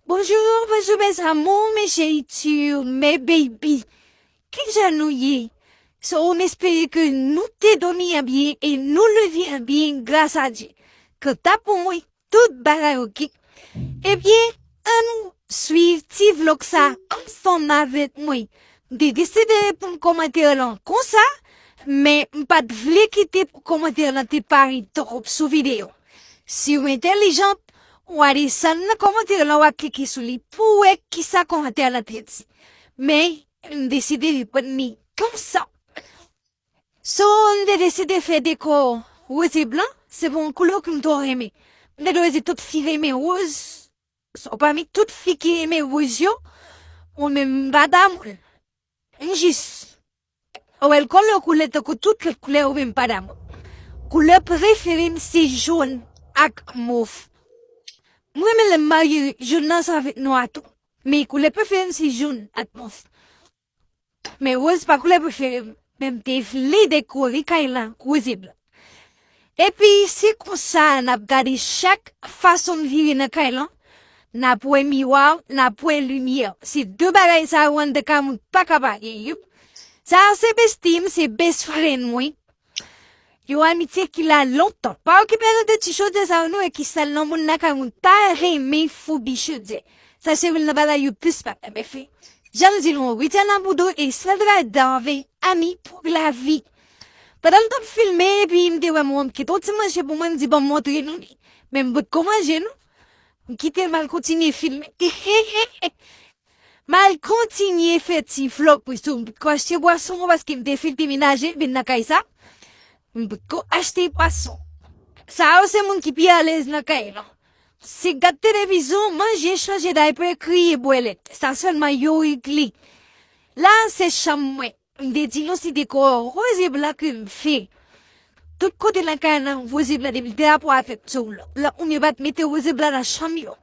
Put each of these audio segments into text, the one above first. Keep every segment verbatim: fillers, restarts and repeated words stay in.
Bonjou, bonjou mes amours, mes chéritures, mes baby. Kijan nou ye? So, m espere ke nou te dòmi an byen e nou leve an byen gras a Dye. Kanta pou mwen, tout bagay oke. Ebyen, ann swiv ti vlog sa ansanm avèk mwen. M te deside pou m kòmantè lan konsa, men m pa t vle kite pou kòmantè lan te parèt twòp sou videyo. Si w entèlijan, w a desann nan kòmantè lan, w a klike sou li pou w wè kisa kòmantè lan te di. Men, m deside reprann li konsa. So, m te deside fè dekò woz e blan, se pa yon koulè ke m twò renmen. M te dwe di tout fi renmen woz. So, pami tout fi ki renmen woz yo, mwen menm m pa damou l. M jis, ou wè l kòlè koulè tankou tout lòt koulè ou menm m pa damou. Koulè prefere m se jòn ak mov. Mwen menm lè m marye, jòn nan sa vin nwa tou. Men koulè prefere m se jòn ak mov. Men woz pa koulè prefere m, men m te vle dekore kay lan woz e blan. Epi, se konsa n ap gade chak fason n vire nan kay lan, n ap wè miwa, n ap wè limyè. Se de bagay sa yo anndan kay moun pa ka pa gen yo. Sa a se bestie m, se best friend mwen. Yon amitye ki la lontan. Pa okipe nou de ti chodyè sa yo, nou wè ki sal nan moun nan kay moun pa renmen foubi chodyè. Sa se youn nan bagay yo plis pa renmen fè. Jan m di nou, Rita Nabudo e Sandra Dove, amis pour la vie. Pandan m t ap filme, epi m te wè mwen, m kite yon ti manje pou mwen, m di, "Ban m montre nou li." Men m potko manje, non. M kite l, m al kontinye filme. M al kontinye fè ti vlog pou sou. M potko achte bwason, paske m te fin demenaje, vin nan kay sa. M potko achte bwason. Sa yo se moun ki pi alèz nan kay lan. Se gad televizyon, manje, chanje daypè, kriye, bwè lèt. Sa sèlman yo regle. La, se chanm mwen. M te di nou se dekò woz e blan ke m fè. Tout kote nan kay lan, woz e blan depi l te rapò avèk sou la. La, ou ne pa t mete woz e blan nan chanm yo.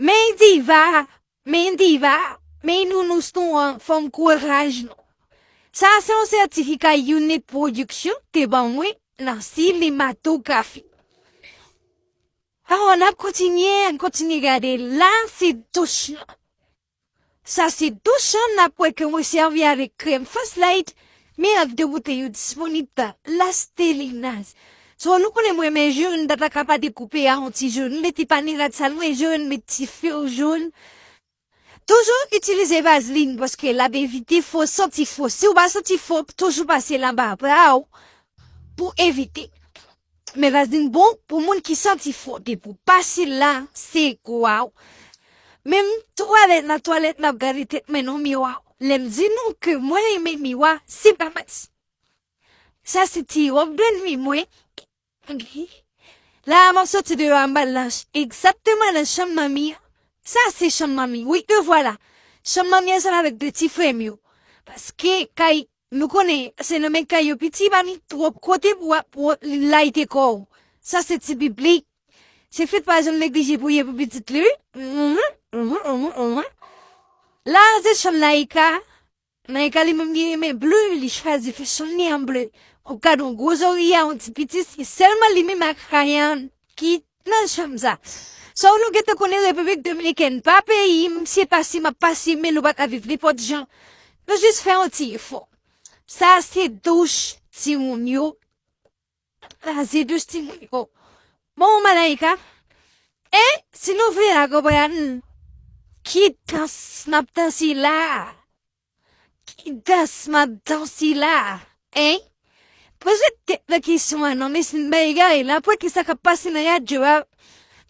Men diva, men diva, men nounous nou an, fanm kouraj nou. Sa se yon sètifika Unit Production te ban mwen nan sinematografi. Awa, n ap kontinye, n kontinye gade. La, se douch lan. Sa se douch lan, n ap wè ke mwen sèvi avèk krèm First Light, men avèk de boutèy yo disponib ta. La Stellinaz. So, nou konnen mwen men jòn, data ka pa dekoupe a yon ti jòn. M mete pa ni rad sal mwen jòn, met ti fè jòn. Toujou itilize vazlin paske l ap evite fò, santi fò. Si w pa santi fò, toujou pase l anba bra w pou evite. Men vazlin bon pou moun ki santi fò. Depi w pase l la, se gwa w. Menm twalèt nan twalèt, m ap gade tèt mwen nan miwa. Lè m di nou ke mwen renmen miwa, se pa manti. Sa se ti wòb de nwi mwen. La, m ap soti deyò a, m al nan ch-, egzakteman nan chanm manmi an. Sa se chanm manmi. Wi, e vwala. Chanm manmi ansanm avèk de ti frè m yo. Paske kay, nou konnen, se nan men kay yo piti, pa ni twòp kote pou w ap, pou w layite kò w. Sa se ti bib li. Se fèt pa janm neglije priye pou pitit li, wi. Mhm, mhm, mhm, mhm. La, se chanm Naïka. Naïka li menm li renmen ble, li chwazi fè chanm li an ble. Ou gade yon gwo zòrèy a, yon ti piti, se sèlman li menm ak Ryan ki nan chanm sa. So nou gentan konnen Repiblik Dominikèn pa peyi m, se pase m ap pase, men nou pa ka viv nenpòt jan. Nou jis fè yon ti efò. Sa se douch timoun yo. Sa se douch timoun yo. Bon, Malaika, e si nou vle la, konprann ki dans m ap danse la? Ki dans m ap danse la? Hein? Poze tèt nan kesyon an non, men si n bay egare la, apre ki sa k ap pase nan radyo a,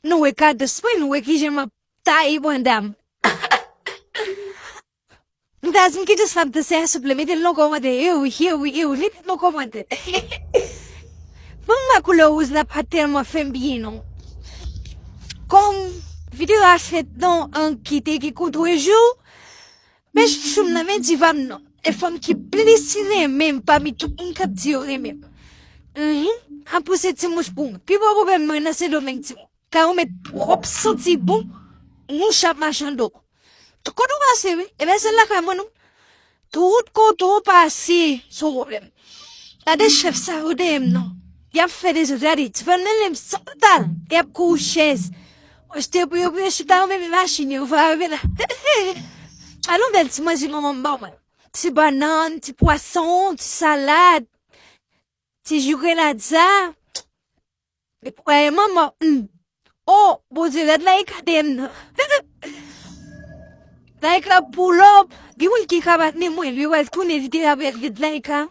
nou wè kadans mwen, nou wè kijan m ap taye banda m. M ta di m ki dans m ap danse a, souple, mete l nan kòmantè. E wi, e wi, e wi, mete l nan kòmantè. Bon, mwen koulè wouz la pa tèlman fè m byen non. Kòm videyo a fèt nan an kite ki kontre jou, men chouchou m nan, men diva m nan. E fanm ki plis renmen m pami tout moun k ap di yo renmen m. Mhm. An pouse ti mouch pou mwen. Pi gwo pwoblèm mwen nan Sendomeng, ti mouch. Kay ou mèt twòp santi bon, mouch ap mache anndan w. Tout kote w pase, wi. Ebyen, se lakay mwen, non. Tout kote w pase, se yon pwoblèm. Gade chèf sa yo dèyè m, non. Y ap fè dezòd, gade, ti fanm nan, lè m santal, y ap kouri chèz. Achte pou yo, pou yo chita, yo menm machin yo, va rive la. Alon bèl ti manje manman m ban mwen. Ti bannann, ti pwason, ti salad, ti ji grenadya. Epi, manman, hmm. Oh, Bondye, rèd la e gade m nan. Like la pull up. Gen moun ki ka bat ni mwen, li wè l tounen, li te ap rèd like la.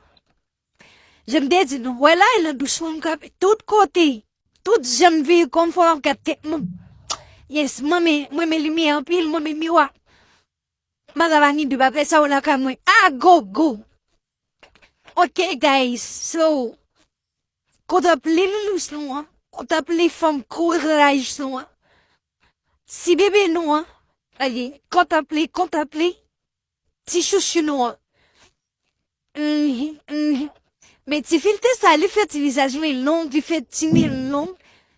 Jan m te di nou, wè la, e nan douch mwen m kanpe tout kote. Tout jan m vire kò m fò m ap gad tèt mwen. Yes, mwen men, mwen men limyè anpil, mwen men miwa. Mwen travay ni de bagay sa yo lakay mwen. A gogo. Ok, guys, so, kontanple loulous nou an, kontanple fanm kouraj nou an, ti bebe nou an, ale, kontanple, kontanple, ti chouchou nou an. Mhm, mhm. Men ti filtè sa, li fè ti vizaj mwen long, li fè ti nen long.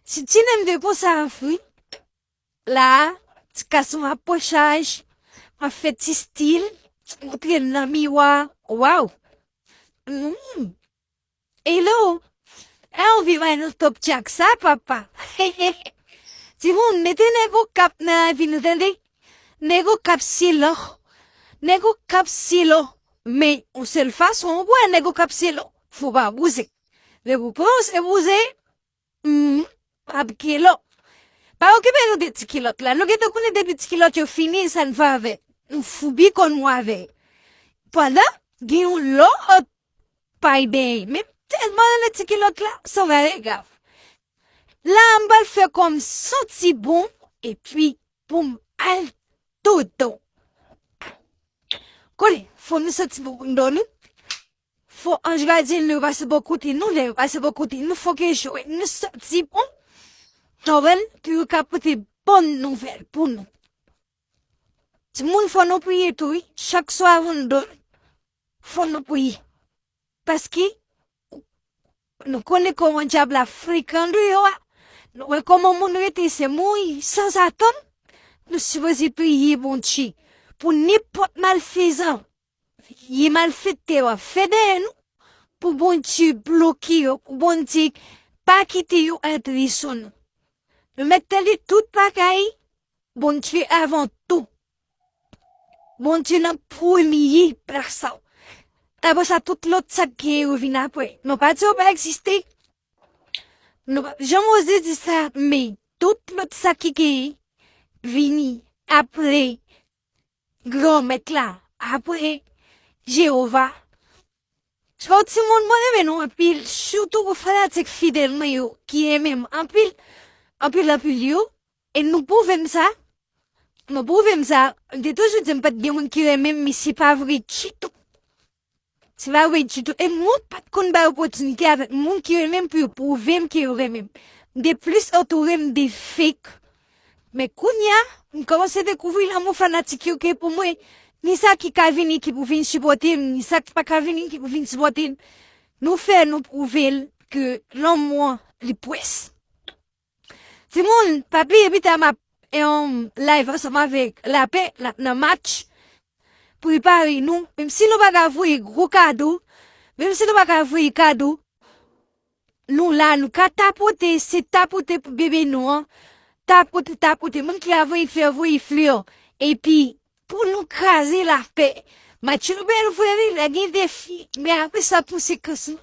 Si ti nen m te konsa, fri. La, ti kas mwen apwochaj, mwen fè ti stil, montre l nan miwa. Waw! Mhm. Hello! E ou viv nan top tchak sa, papa? Timoun, mete nèg o kap nan lavi nou, tande? Nèg o kap se lò. Nèg o kap se lò. Men, yon sèl fason, ou wè nèg o kap se lò. Fò pa bouze. Lè ou panse bouze, hmm, ap gen lò. Pa okipe nou de ti kilòt la. Nou gentan konnen depi ti kilòt yo fini, sa n fè avè. Nou foubi kò nou avè. Pandan, gen yon lòt pay benyen. Men tèlman renmen ti kilòt la, sa va regav. La, m pral fè kò m santi bon, epi pou m al dodo. Konnen, fò nou santi bon pou n dòmi. Fò anj gadyen nou pase bò kote nou, lè yo pase bò kote nou, fò ke jwe nou santi bon. Nòmal, pou yo ka pote bòn nouvèl pou nou. Timoun, fò nou priye tou, wi. Chak swa avan n dòmi, fò nou priye. Paske, nou konnen kòman dyab la frekan deyò a. Nou wè kòman moun rete se mouri sanzatann. Nou sipoze priye Bondye pou nenpòt malfezan, ye malfektè yo ap fè dèyè nou, pou Bondye bloke yo, pou Bondye pa kite yo antre sou nou. Nou mèt tande tout bagay, Bondye avan tou. Bondye nan premye plas la. Apre sa, tout lòt sa k gen yo vin apre. Nou pa di yo pa egziste. Nou pa janm oze di sa, men tout lòt sa ki gen vini apre Granmèt la, apre Jewova. So, timoun, mwen renmen nou anpil, sitou pou fanatik fidèl mwen yo ki renmen m anpil, anpil, anpil yo. E nou pwouve m sa. Nou pwouve m sa. M te toujou di m pa t gen moun ki renmen m, men se pa vre ditou. Se pa vre ditou. E moun pa t konn bay opòtinite avèk moun ki renmen m pou yo pwouve m ke yo renmen m. M te plis antoure m de fake. Men kounye a, m kòmanse dekouvri lanmou fanatik yo gen pou mwen. Ni sa ki ka vini ki pou vin sipòte m, ni sa ki pa ka vini ki pou vin sipòte m. Nou fè, nou pwouve l ke lanmou an, li pwès. Timoun, pa bliye pita m ap, em, live ansanm avèk Lapè, n ap nan match. Prepare nou, menm si nou pa ka voye gwo kado, menm si nou pa ka voye kado, nou la, nou ka tapote, se tapote pou bebe nou an. Tapote, tapote, moun ki ka voye flè, voye flè. Epi, pou nou kraze Lapè. Match yo bèl vre wi, la gen defi, men apre sa konsekans nou.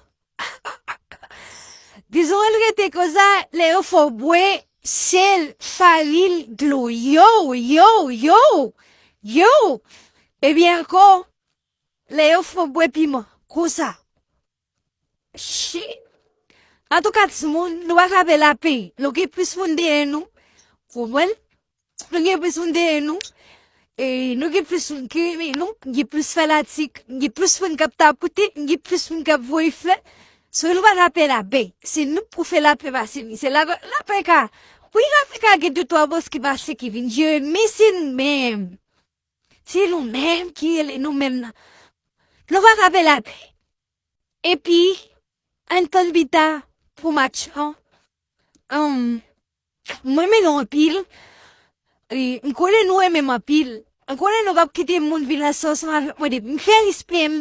Dizon l rete konsa, lè yo fè w bwè sèl, farin, dlo. Yo, yo, yo, yo. Ebyen ankò, lè yo fè w bwè piman, konsa. Shit. Antouka, timoun, nou pa ka pè Lapè. Nou gen plis moun dèyè nou. Konprann? Nou gen plis moun dèyè nou. E nou gen plis moun ki renmen nou. Gen plis fanatik. Gen plis moun k ap tapote. Gen plis moun k ap voye flè. So, nou pa ka pè Lapè. Se nou pou fè Lapè pase misye. Lapè, Lapè ka. Wi, Lapè ka gen de twa bòs ki pase ki vin jere. Men se nou menm. Se nou menm ki rele nou menm nan. Nou pa ka pè Lapè. Epi, ann tann pita pou match lan. Em, mwen renmen nou anpil. E, m konnen nou renmen m anpil. M konnen nou p ap kite moun vin ansanm avèk mwen depi m fè respè m.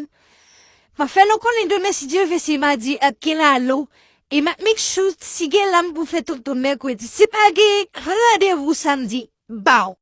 M ap fè nou konnen demen, si Dye vle, se madi, ap gen lalo. E m ap make sure si gen lam pou fè tonton mèkredi. Si pa gen randevou samdi, baw.